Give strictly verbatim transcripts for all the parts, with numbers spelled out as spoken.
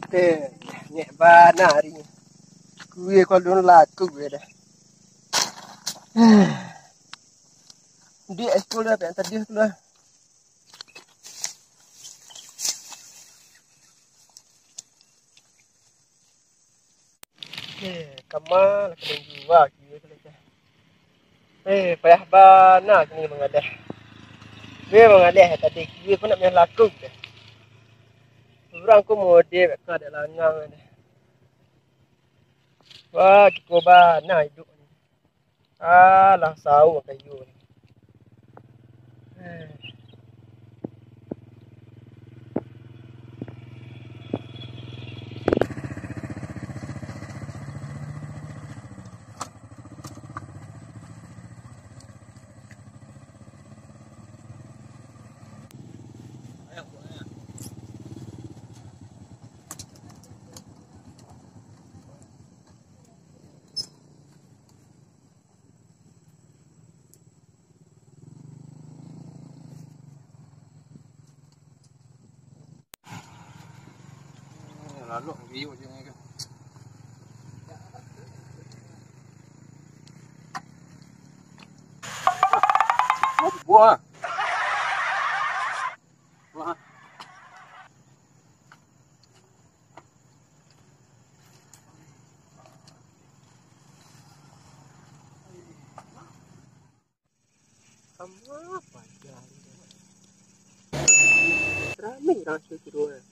Eh, ngek bana ari ni. Kue kalau dulu laku kue dah. Di ekspor dah, pengen tadi keluar. Eh, kama lah kena jua kue tu lah. Eh, payah bana kini mangaleh. Kue mangaleh tadi, kue pun nak payah laku dah. Urang ko mode baka dek langang dah. Wah, kiko bana iduik ni. Alah, sawo kayu ni. Eh. Lalu video je ni kan. Buah. Buah. Sama paja. Rami urang situ tu, eh.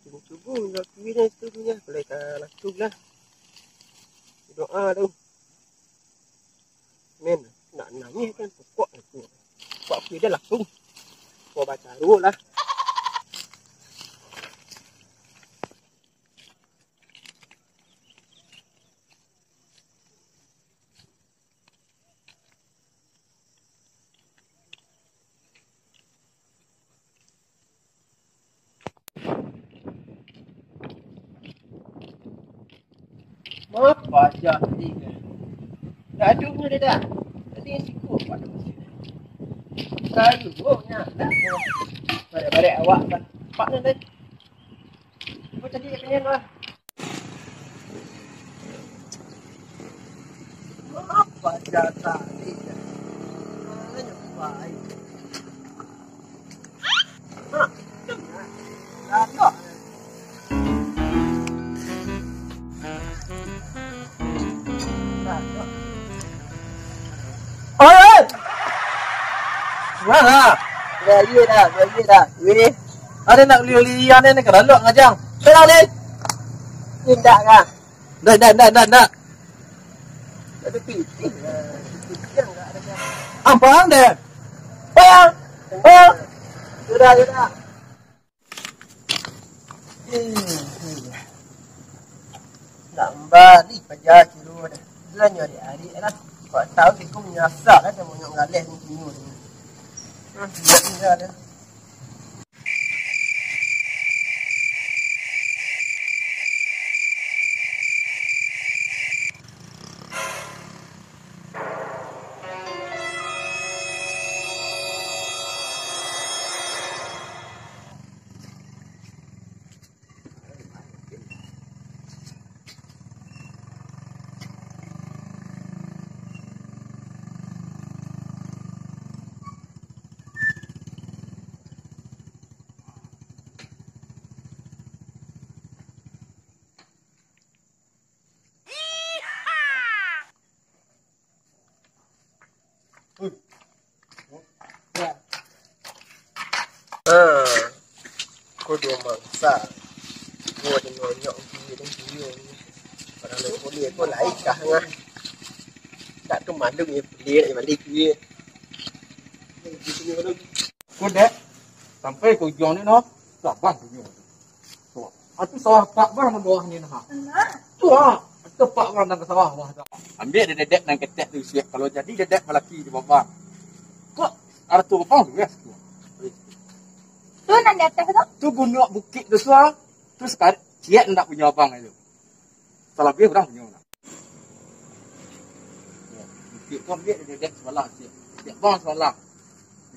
Cubo-cubo, minta kiri situ tu, ya. Kalau ka langsung lah. Doa tu. Men, nak nangih kan, pokok aku. Pokok aku dia langsung. Kau baca dulu lah. Mapa sia tadi kan? Gaduah nyo dah. Tadi siko pado masih. Kayu, oh, nya. Barek-barek awak kan. Pak nan dai. Kau tadi kat sini lah. Apa sia tadi kan? Mana nyo pai? Oi, oi! Surang lah. Dah, iya dah, dah, iya dah. Weh. Ada nak lili-lili ni, ni keralok ngajang. Tenang ni. Indak kah? Ndak, ndak, ndak, ndak, ndak. Ada pitih lah. Pitih yang nggak ada kan. Ampang deh. Payang. Payang. Sudah, sudah. Eh, eh. Ndak bali paja kilo dah. Sudah nyo arik-arik lah. Kok tahu kiko manyasak lah samo nyo ngaleh ni kini. Hmm, indak tinggal dah. Ha, ko duo mangsa. Duo di nonyok, duo di duo. Padahal kuliah ko lai kah ngah. Tak tu malu ni kuliah balik kuliah. Ko dek, sampai ka ujuang ni no, saban tu nyo. Tu, atu sawah pak bang nan bawah ni nah. Nah. Tu ah, atu pak bang nan ka sawah bawah tu. Ambiak dek dedek nan ketek tu siap. Kalau jadi dedek balaki di bawah. Kok arato bang tu, yes, tu. Tu nan di ateh tu? Tu bunuak bukik tu, tu ah. Tu sekali, ciek ndak punyo abang itu. Talabiah urang punyo nah. Bukik tu ambiak dari dek sabalah, ciek. Dek bang sabalah.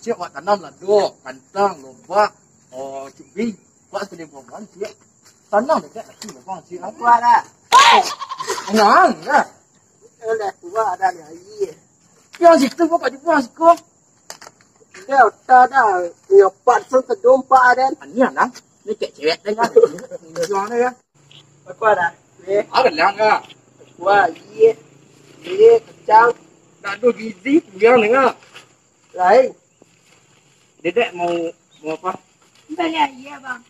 Ciek buat tanam lado, kantang, lobak, oh, cabai. Buat sekali buah-buahan, ciek. Sanang dek, tapi abang si aku ada. Tenang, ya. Udah tua ada ni air. Yang situ kok kat jepang siko. Dah, udah dah. Nyopat sen tedompak ada. Anian dah. Ni cek cewek dah kan. Juang dah ya. Aku ada. Eh. Ada lah enggak? Wah, iya. Iya, kacang. Tak ada gizi, kurang dengar. Lain. Dedek mau, mau apa? Beli air, Bang.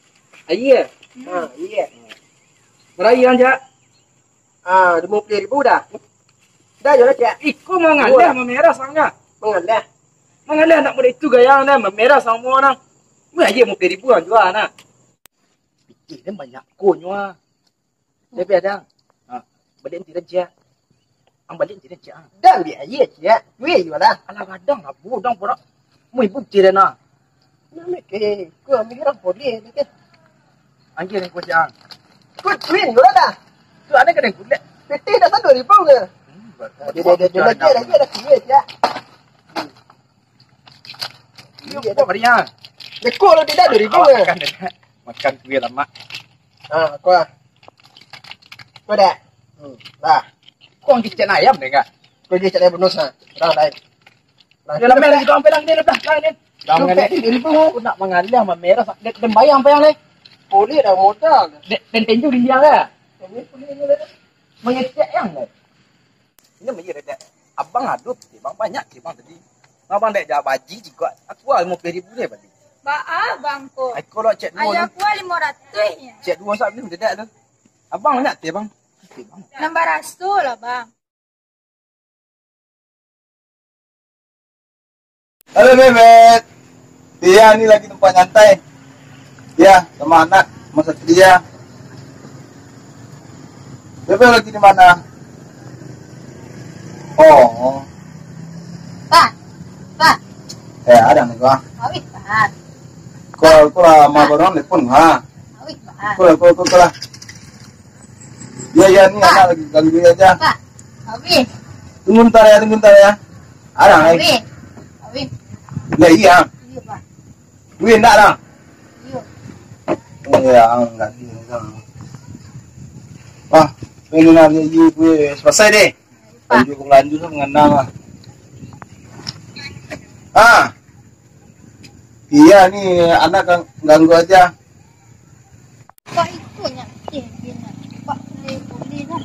Air? Hmm. Ha, iya. Berapa aja? Ah, lima puluh ribu dah. Dah je lah, Cak. Iko mangalah, mamerah sangat. Mangalah. Mangalah nak pada itu gaya dah, mamerah sama orang. Weh, aja lima puluh ribu ang jual nah. Pikir dia banyak konyo ah. Tapi ada. Ha. Balik nanti dah, Cak. Ang balik nanti dah, Cak. Dah ambil aja, Cak. Weh, jual lah. Alah, gadang lah, bodang porak. Mau ibu kira nah. Nak mikir, kau ambil orang boleh, mikir. Angkir ni kau, Cak. Kau duit jual dah. Tu ada kedai gulai. Piti dah satu ribu ke? Hmm, dia, dia, dia, dia, dia, dia, dia, dia, dia, dia, dia. Iyo, kau bari ah. Deko lo tidak dari kau. Makan, makan kuih lamak. Ah, kau ah. Kau dah. Hmm, lah. Kau angkir cek ayam deh enggak? Kau angkir cek ayam bonus ah. Dah, dah. Dah, dah, dah, dah, dah, dah, dah, dah. Dah, dah, dah. Aku nak mangalah mamerah sa-, de-, dembayang payah ni. Boleh dah modal. De-, den tenju di dia lah. Ini boleh ni lah. Mengecek yang dah. Inyo mah iyo, Dek. Abang ado, Bang, banyak, Bang, tadi. Abang dek jawab baji jikok. Aku ah limo puluah ribu deh bali. Baa, Bang, ko? Ai, ko lo cek duo Ayo tu. Aku ah limo ratuih nyo. Cek duo sak bali, Dek, tu. Abang banyak, Bang. Bang. Nambah raso lah, Bang. Halo, Bebet. Iya, ni lagi tempat nyantai. Iya, sama anak, sama Satria. Bebet lagi di mana? Oh. Pak, Pak. Eh, ada nih, Pak. Awih, Pak. Kau, kau lah, sama orang telepon, ha? Awih, Pak. Kau lah, kau, kau, kau lah. Iya, iya, ni Pak. Anak lagi ganggu aja. Pak, awih. Tunggu ntar ya, tunggu ntar ya. Ada, eh? Weh. Weh. Lah, iya. Iya, Pak. Weh, ndak lah. Iya. Oh, ya, nggak dia, nggak. Wah, ini lah, iya, iya, gue selesai deh. Pak. Lanjut, lanjut, mengenang lah. Ah. Iya, ni anak gang-, ganggu aja. Pak, iko nyo, eh, dia nak. Pak, boleh, boleh lah.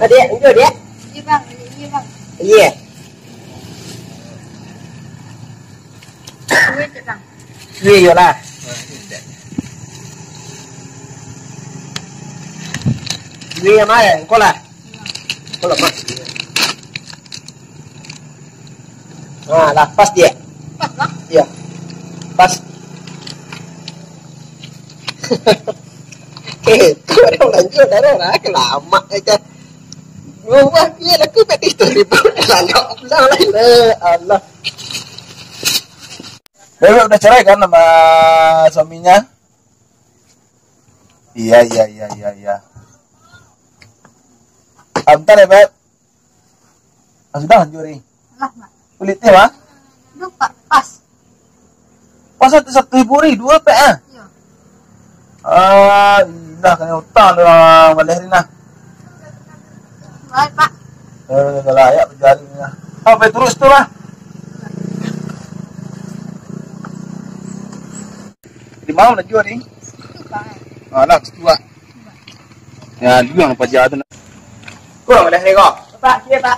Ah, Dek, enjoy, Dek? Iya, Bang. Iya, Bang. Iya. Duit, Bang. Iya, iyolah. Duit yang mana? Engkau lah. Engkau lah, Bang. Ah, lah, pas, Dek. Pas, Bang? Iya. Pas. Eh, tu orang lanjut dah, dah, dah, kelamak aja. Rumah dia laku kat situ ribu, dah lalok pulang lah, ya Allah. Bebek udah cerai kan sama suaminya? Iya, iya, iya, iya, iya. Ah, bentar ya, Beb. Ah, sudah, Juri. Alah, Mak. Kulit teh, Mak? Duh, Pak, pas. Pas satu, satu ribu ri, dua pek, ah? Iya. Ah, indah kena utang dia orang baleh ni nah. Baik, Pak. Eh, dah layak berjari ni nah. Ah, baik terus tu lah. Di mana nak jual ni? Itu, Bang. Ah, lah, situ lah. Ya, dia yang paja tu nak. Kurang baleh ni kau? Pak, sini, Pak.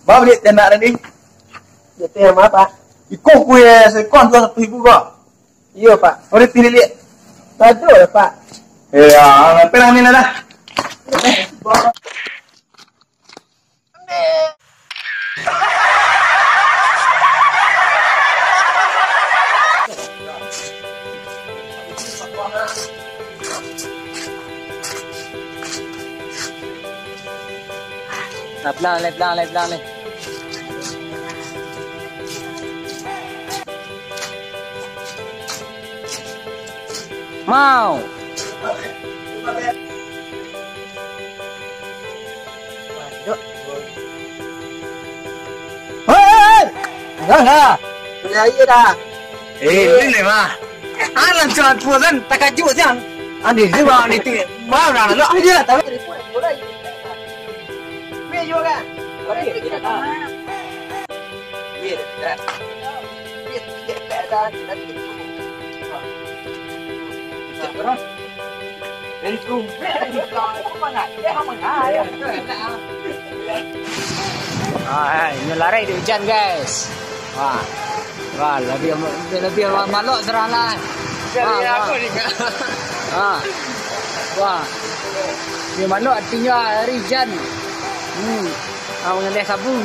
Bawa beli tenda tadi. Dia tu yang mana, Pak? Iko kuih seekor jual satu ribu kau? Iyo, Pak. Boleh pilih lihat. Satu lah, Pak. Ya, pelang ni lah dah. Nah, pelang, lai, pelang, lai, pelang, lai. Mau. Hei, hei, hei. Dah, dah. Dah, iya dah. Eh, ini mah. Alah, cuak tua kan, takajut siang. Andi, dia bawa ni tu. Bawa orang nak. Dia tak. Ah, eh, inyo larai di ujan, guys. Wah. Wah, lebih lebih malok surang lah. Wah, wah. Ah. Wah. Inyo malok artinyo hari ujan. Hmm. Ah, mangaleh sabu.